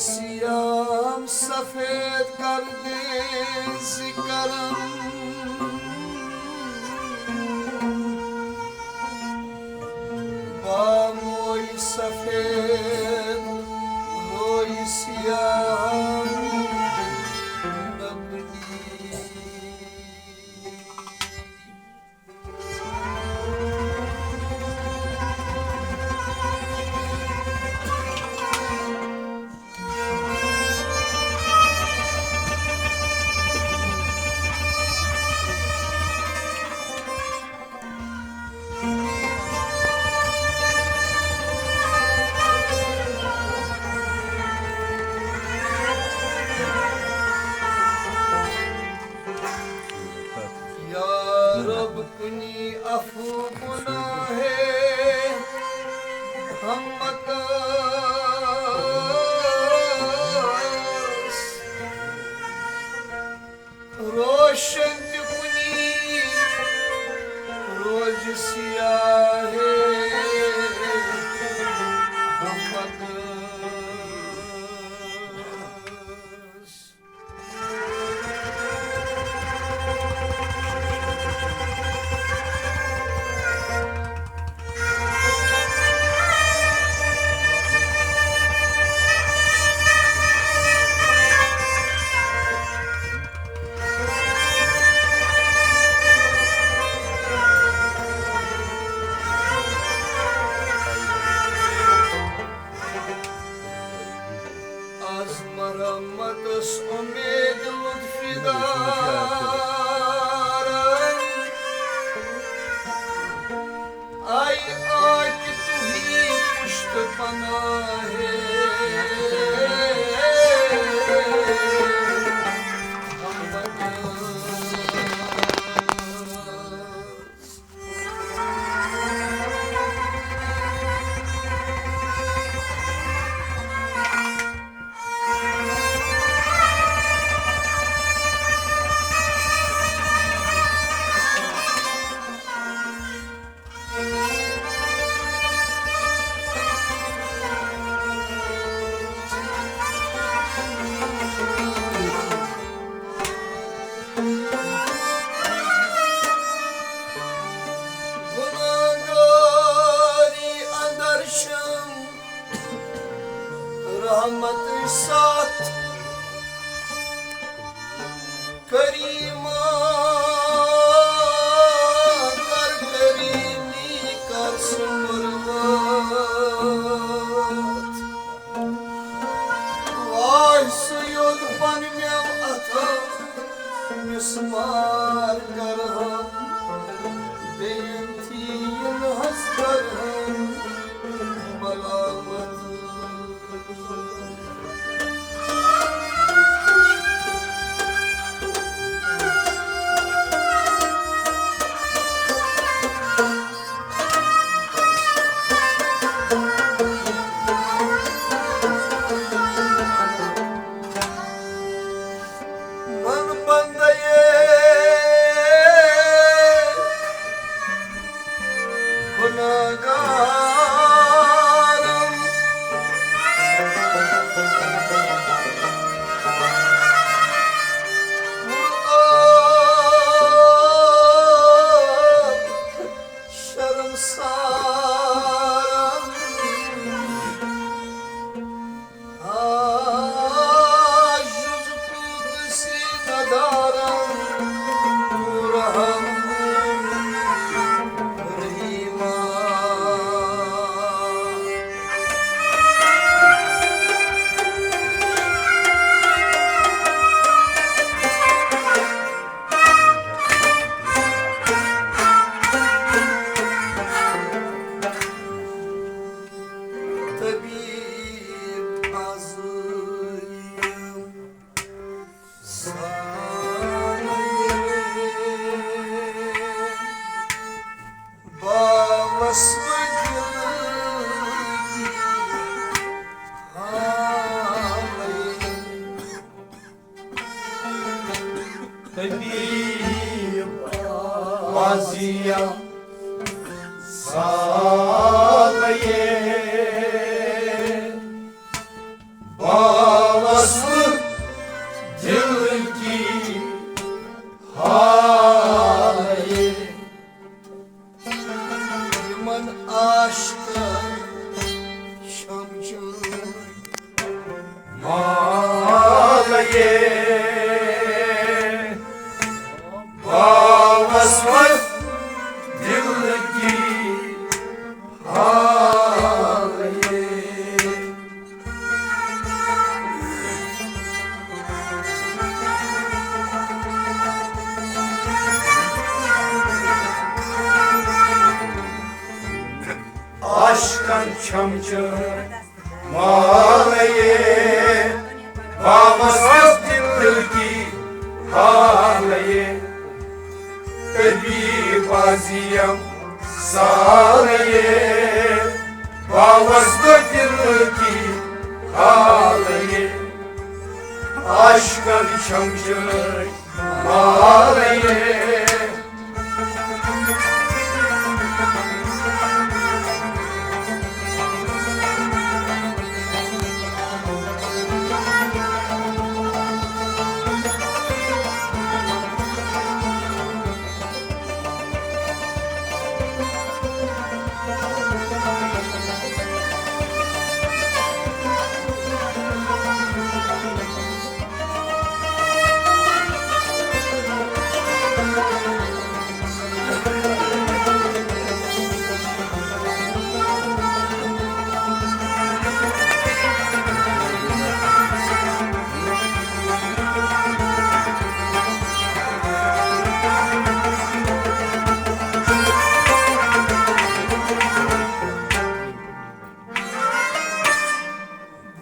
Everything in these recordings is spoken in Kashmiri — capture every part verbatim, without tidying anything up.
سیام سفید کر دے ز کرم، باموی سفید روی سیام نبنی۔ یا رب کنی عفو گناہ ہمتس، روشن تہ کنی روز سیاہ ہمتس۔ از مرمتس امید لطف دارم، ای آ کہ توہی پشت پناہ ہمت۔ گناہگاری اندر چھم رحمت ساتھ کریما، کر کریمی، کر سمروات۔ واہ سیود پن میو اتھو مسمار کرہم، بیٚیہِ تھی یِن حض کرہم ملامت۔ چھم چٲنۍ مالے، باوس دل کی حالے، طبیب عظیم سالے، باوس دل کی حالے، عاشقن چھم چٲنۍ مالے۔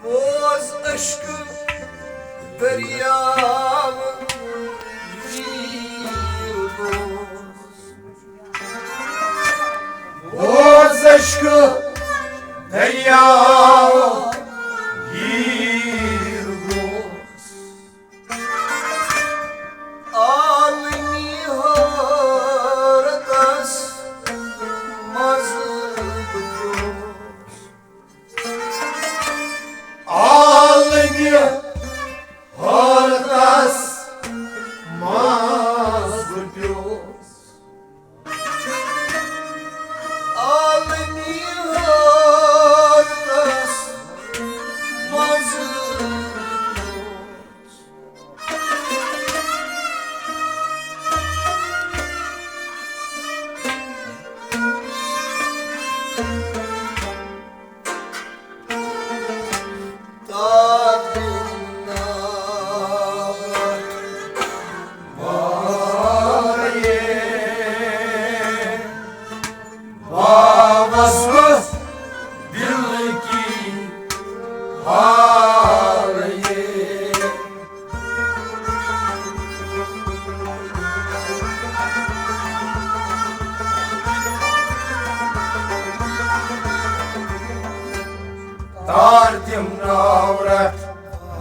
بوز عشق دریاو ویٖل بوز۔ بوز عشق دریاو ویٖل بوز۔ عالمی حٲرتس منٛز بہٕ پیوس۔ عالمی حٲرتس منٛز بہٕ پیوس۔ عالمی حٲرتس منٛز بہٕ پیوس۔ باوس بہٕ دل کی حالے۔ تار تِم ناو رٹھ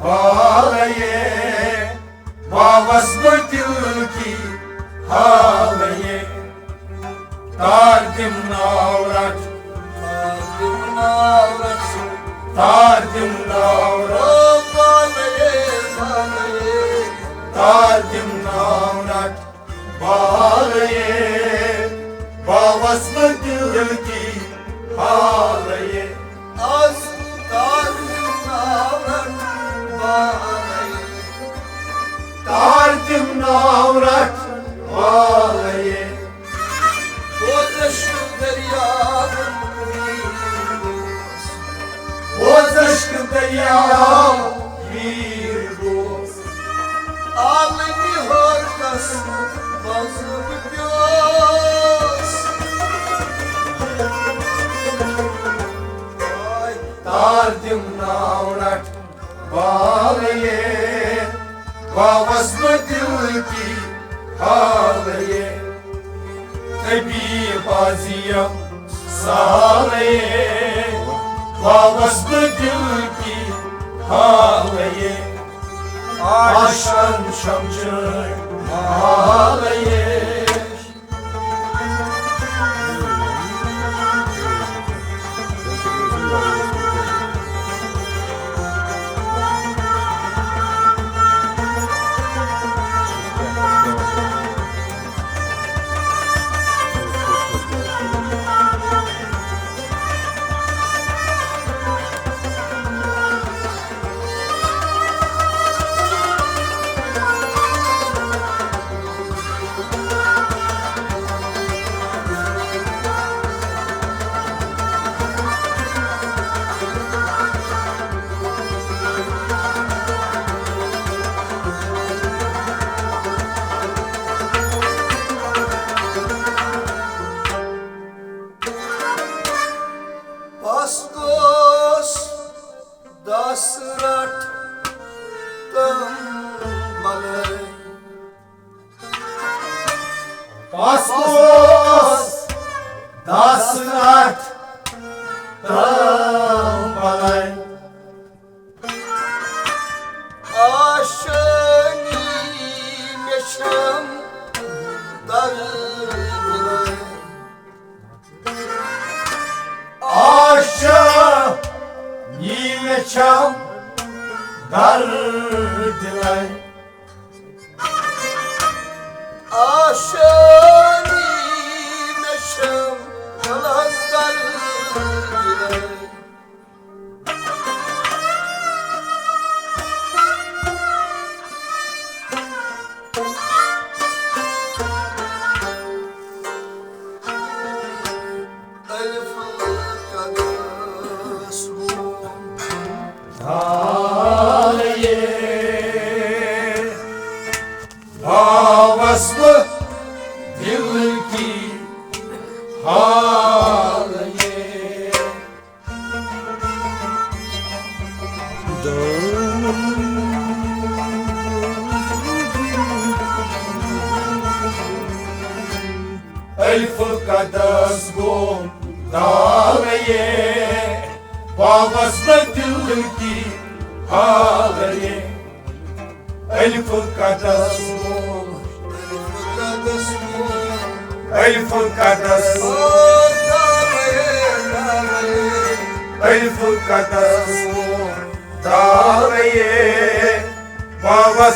بالے، باوس بہٕ دل کی حالے۔ تار تِم ناو رٹھ، تار تِم ناو رٹھ، تار تِم ناو رٹھ بالے، باوس بہٕ دل کی حالے۔ از تار تِم ناو رٹھ بالے، تار تِم ناو رٹھ بالے۔ بوز عشق دریاو ویٖل بوز۔ بوز عشق دریاو ویٖل بوز۔ عالمی حٲرتس منٛز بہٕ پیوس۔ تار تِم ناو رٹھ بالے، باوس بہٕ دل کی حالے۔ طبیب عظیم سالے، باوس بہٕ دل کی حالے۔ عاشقن چھم چٲنۍ مالے۔ گوس دس رٹھ تم بلے۔ پس گوس دس رٹھ تم بلے۔ آشانی مےٚ چھم در دِلے۔ آشانی مےٚ چھم در دِلے۔ آشانی مےٚ چھم دِلس در دِلے۔ الف القدس گوٚو دالے، باوس بہٕ دل کی حالے۔ الف القدس گوٚو دالے، باوس بہٕ دل کی حالے۔ الف القدس گوٚو، الف القدس، الف القدس گوٚو دالے، باوس بہٕ